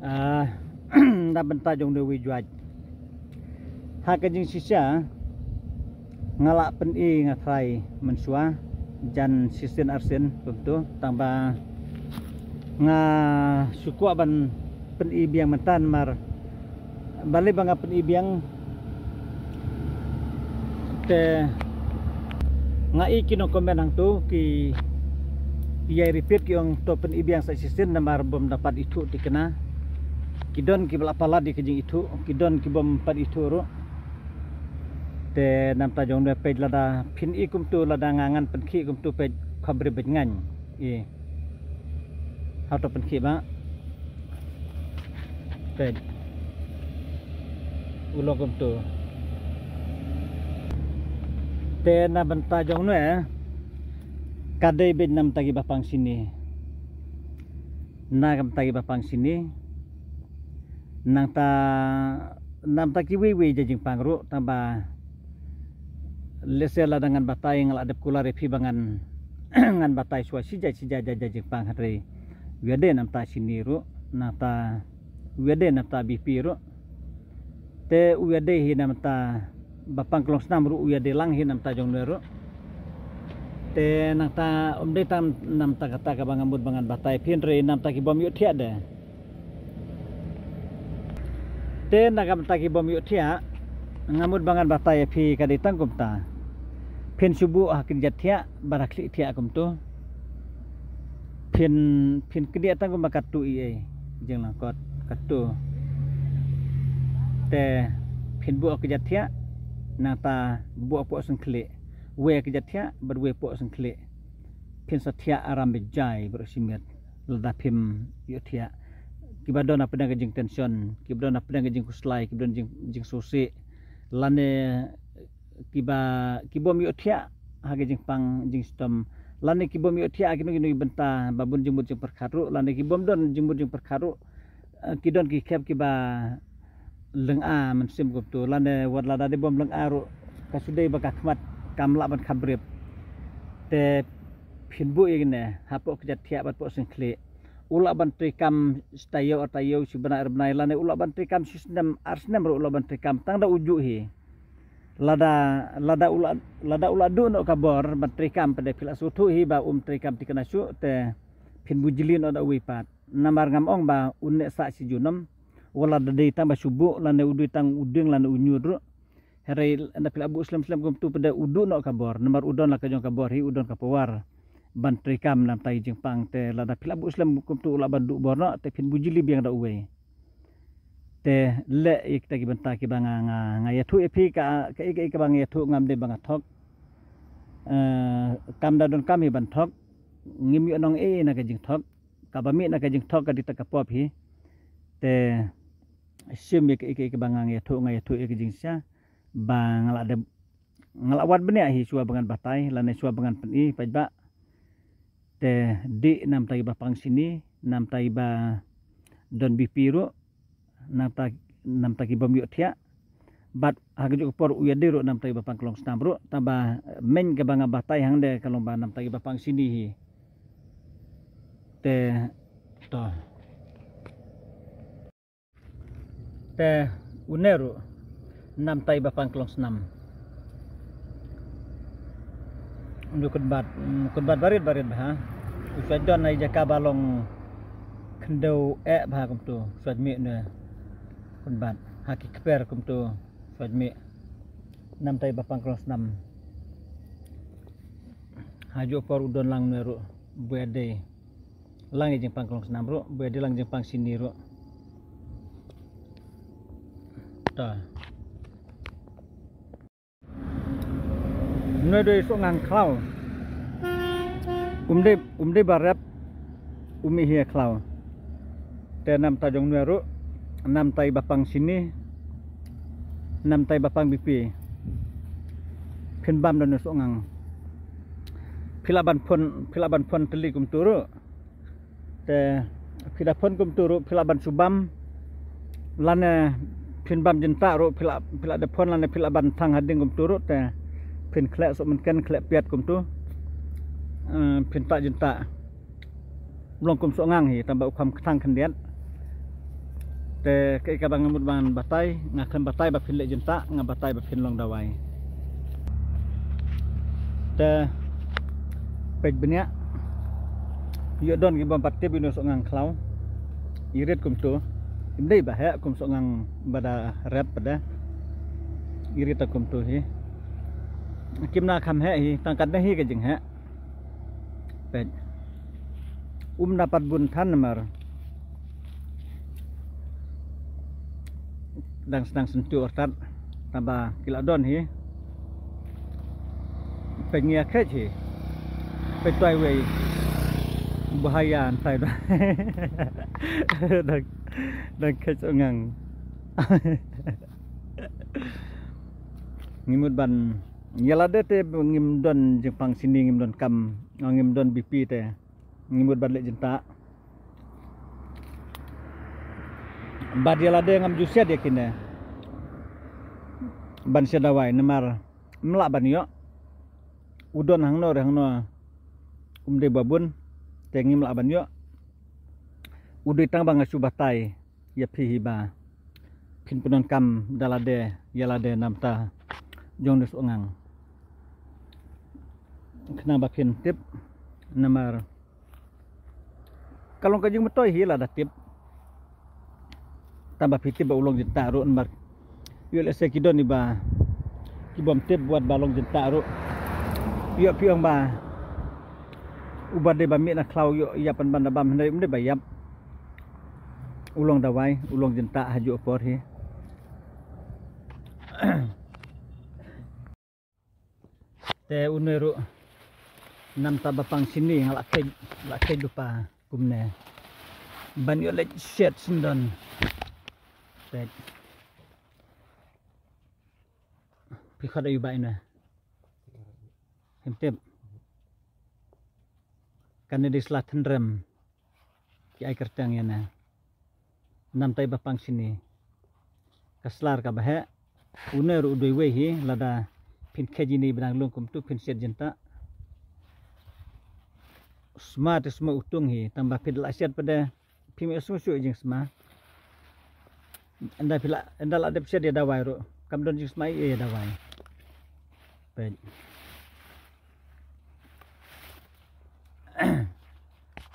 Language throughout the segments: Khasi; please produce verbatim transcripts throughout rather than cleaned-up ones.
Ah, na bynta jong u Wi Juaid. Ha ka jingshisha nga la pyni nga trai mynshuwa jan shisien arsien kumto, tang ba nga shu kwah ban pyni biang mynta namar balei ba nga pyni biang. Te nga i ki nongcomment hangto ki ïai repeat ki ong to pyni biang sa shisien namar bym da pat ithuh tikna. Ki don kiba la palat ïa ka jingithuh, ki don ki bym pat ithuh ruh. Te namta jong ne peit lada phin i kumto, lada nga ngan pynkhih kumto peit kham briew beit ngan i. Hato pynkhih ba peit u long kumto. Te na bynta jong ne ka dei beit namta kiba pang shini. Na ka bynta kiba pang shini. Nangta namta kiwei wei ja jingpang ruh tang ba lehse lada ngan batai nga la dep kular ïa phi ba ngan ngan batai shuwa shija shija ja ja jingpang, hynrei u ïadei namta shini ruh, nangta u ïadei namta B P ruh. Te u ïadei hi namta ba pang klong snam ruh, u ïadei lang hi namta jong ne ruh. Te nangta um dei tang namta kata kaba nga mut ba ngan batai phi, hynrei namta ki bym ïohthiah de. Te na ka bynta ki bym ïohthiah nga mut ba ngan batai ïa phi ka dei tang kumta. Phin shu buh ha kjat thiah bad ha khlieh thiah kumto. Phin phin knieh tang kumba katto i ei, jinglyngkot katto. Te phin buh ha kjat thiah, nangta buh ha poh sngewkhlieh. Wei ha kjat thiah bad wei poh sngewkhlieh. Phin sa thiah aram bejai baroh shi miet lada phim ïohthiah. Kiba don hapdeng ka jingtension, kiba don hapdeng ka jingkhuslai, kiba don jing jingsngewsih, lane kiba ki bym ïohthiah ha ka jingpang jingshitom, lane ki bym ïohthiah ha kino kino ki bynta ba bun jingmut jingpyrkhat ruh, lane ki bym don jingmut jingpyrkhat ruh. Eh, ki don ki khep kiba lynga mynsiem kumto, lane wat lada dei bym lynga ruh ka shu dei ba ka khmat kam lah ban kham briew. Te phin buh ïa kine ha poh kjat thiah bad poh sngewkhlieh. U lah ban trei kam shi taïew ar taïew, shi bnai ar bnai, lane u lah ban trei kam shi snem ar snem ruh u lah ban trei kam tang da u juh hi. Lada lada u lah lada u lah duh noh ka bor ban trei kam, pat de phi lah sngewthuh hi ba um trei kam tikna shuh, te phin bujli noh da uwei pat. Namar ngam ong ba un neh sah shi junom. Wat lada dei tang ba shu buh lane u dei tang u dieng lane u ñiut ruh. Hynrei lada phi lah buh slem slem kumto pat de u duh noh ka bor, namar u don la ka jong ka bor hi, u don ka power ban trei kam namta i jingpang. Te lada phi lah buh slem kumto u lah ban duh bor noh, te phin bujli biang da uwei. Te leh ïa kita ki bynta kiba nga nga nga ïathuh ïa phi, ka kaei kaei kaba nga ïathuh ngam dei ba nga thok. Eh, kam da don kam hi ban thok. Ngim ïoh nong ei na ka jingthok. Kaba mih na ka jingthok ka dei ta ka pop hi. Te shim ïa kaei kaei kaba nga nga ïathuh, nga ïathuh ïa ka jingshisha ba nga lah dep nga lah wad bniah hi shuwa ba ngan batai lane shuwa ba ngan pyni paidbah. Te dih namta iba pang shini, namta iba don B P ruh, namta namta ki bym ïohthiah. Bad ha kajuh ka por u ïadei ruh namta iba pang klong snam ruh, tangba, eh, main kaba nga batai hangne ka long ba namta iba pang shini hi. Te to. Te une ruh namta iba pang klong snam. Ndu kynbat, mm, kynbat barit barit bha. U sa don ha i jaka ba long khyndew eh bha kumto, u sa mih ne. Kynbat ha ki kper kumto, u sa mih. Namta iba pang klong snam. Ha juh por u don lang ne ruh, bad dei lang i jingpang klong snam ruh, bad dei lang jingpang shini ruh. Ta. Nui dei sok ngang khlaw. Um dei, um dei ba rep, um i hi khlaw. Te namta jong nui ruh, namta iba pang shini, namta iba pang B P. Phin bam da nui sok ngang. Phi lah ban phone, phi lah ban phone tylli kumto ruh. Te phi da phone kumto ruh phi lah ban shu bam. Lane phin bam jynta ruh phi lah, phi lah da phone lane phi lah ban thang ha ding kumto ruh te phin khleh sok mynken khleh piat kumto. Eh, phin ta jynta. Long kum sok ngang hi tangba u kham kthang khyndiat. Te kaei kaba nga mut ban batai, nga khlem batai ba phin leh jingtah, nga batai ba phin long dawai. Te peit bniah, ïoh don ki bym pat tip ïa une u sohngang khlaw. Irit kumtu. Im dei ba heh kum sohngang ba da rep pat da. Irit ta kumtu hi. Kim na kham heh hi, tang katne hi ka jingheh. Peit. Um da pat bun than namar dang sdang syntu artat. Taba ki la don hi. Peit ngi ïa kheit hi. Peit tuai wei. Bahaya antai da. Dang, dang kheit sohngang. Ngi mut ban ïa lade te ngim don jingpang sini, ngim don kam, ngim don B P te. Ngi mut ban leh jingtah. Bad ïa lade ngam ju siat ïa kine ban siat dawai namar ym lah ban ïoh. U don hangno re hangno um dei ba bun te ngim lah ban ïoh. U dei tang ba nga shu batai ïa phi hi ba phin pyndonkam da lade ïa lade namar ta jong une u sohngang. Khnang ba phin tip namar ka long ka jingmyntoi hi lada tip. Tang ba phi tip ba u long jingtah ruh namar ïoh lehse ki don iba ki bym tip wat ba long jingtah ruh. Ïoh phi ong ba uba dei ba mih na khlaw ïoh ïap ban ban da bam hynrei um dei ba ïap. U long dawai, u long jingtah ha juh por hi. Te une ruh namta ba pang sini nga la kheit, la kheit lypa kumne. Ban ïoh leit shet sendon. Te phi khot aïu ba ine. Hem tip. Kane dei sla tynrem. Ki ai kyrteng ïa ne. Namtai ba pang sini. Ka slar kaba heh. Une ruh u dei wei hi lada phin kheit ïa ini ba dang lung kumtu phin siat jingtah. Sma te sma utung hi tang ba phi da la siat pat de. Phi mih sngewsih jingsma. Ynda phi la, ynda la dep siat ïa dawai ruh kam don jingsma ïa dawai. Peit.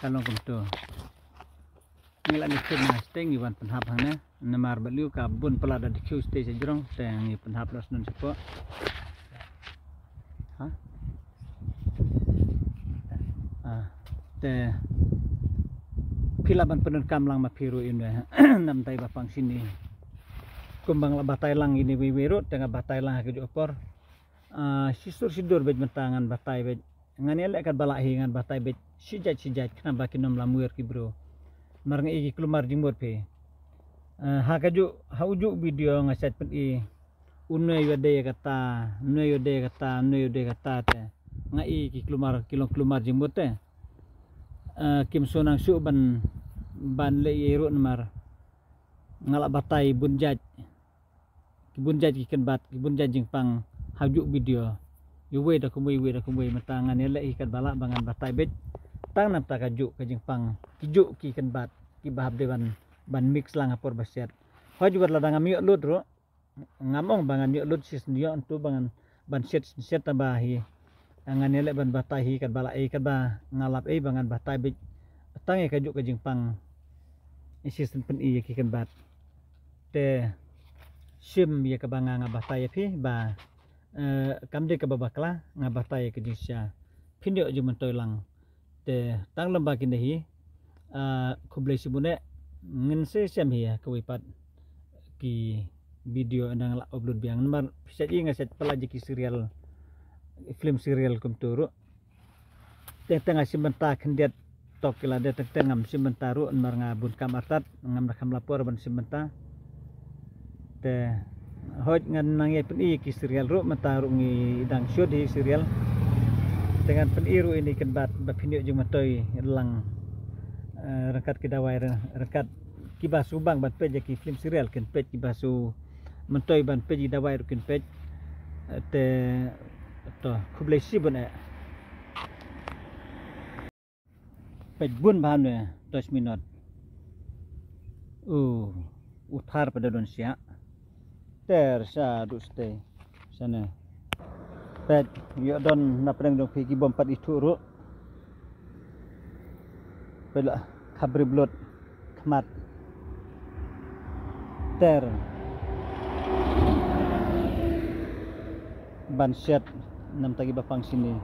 Ka long kumtu. Ngi la ngi khit na steng ngi wan pynhap hangne. Namar ba liu ka bun pala da dikhiu steng sa jrong te ngi pynhap la snon sapo. Ha? Ah, te phi lah ban pyndonkam lang ma phi ruh ïa une. Namtai ba pang sini. Kumba nga la batai lang ïa ini wei wei ruh te nga batai lang ha kajuh ka por. Ah, shisur shisur beit mynta ngan batai beit. Ngan ïaleh katba lah hi ngan batai beit. Shijait shijait khnang ba kin ym lamwir ki briew. Namar nga i ki kulmar jingmut phi. Ah, ha kajuh, ha ujuh video nga shait pyni. Une ïoh dei kata, une ïoh dei kata, une ïoh dei kata te. Nga i ki kulmar, ki long kulmar jingmut te. Ah, kim shu nang shu ban, ban leh ïa ruh namar. Nga la batai bun jait. Ki bun jait ki kynbat, ki bun jait jingpang ha ujuh video. Iwei da kumwei, iwei da kumwei mynta ngan ïaleh hi katba lah ba ngan batai beit. Tang namta kajuh ka jingpang, kijuh ki kynbat, kiba hap dei ban, ban mix lang ha por ba siat. Hoi ju wat lada ngam ïoh lut ruh. Ngam ong ba ngan ïoh lut shisien ïoh ntu ba ngan ban siat, siat tang ba hi. Ngan ïaleh ban batai hi katba lah ei katba nga lap ei ba ngan batai beit. Tang ïa kajuh ka jingpang. Shisien pyni ïa ki kynbat. Te shim ïa kaba nga nga batai ïa phi ba, eh, kam dei kaba bakla nga batai ïa ka jingshisha. Phin ïoh jingmyntoi lang. Te tang lem ba kine hi, ah, khublei shibun eh, ngin sa shem hi ïa kawei pat ki video ynda nga la upload biang namar phi sa i nga sa pala ïa ki serial, film serial kumtu ruh. Teng teng nga shim bynta khyndiat tok ki la dei teng teng ngam shim bynta ruh namar nga bun kam artat ngam da kham la por ban shim bynta. Te hoi ngan nang ïa pyni ki serial ruh mynta ruh ngi dang shoot hi serial. Te ngan pyni ruh ini kynbat ba phin ïoh jingmyntoi lang, eh, ryngkat ki dawai ryngkat kiba shu bang ban peit ïa ki film serial kin peit kiba shu myntoi ban peit ïa dawai ruh kin peit. Eh, te khublei shibun eh. Peit bun bha ne, dos minot. Uh, U Thar pat da don sha. Ter sha du stay. Sha ne. Peit, ïoh don na pdeng jong phi ki bym pat ithuh ruh. Peit la khabri blut khmat. Ter. Ban shet namta ki ba pang sini.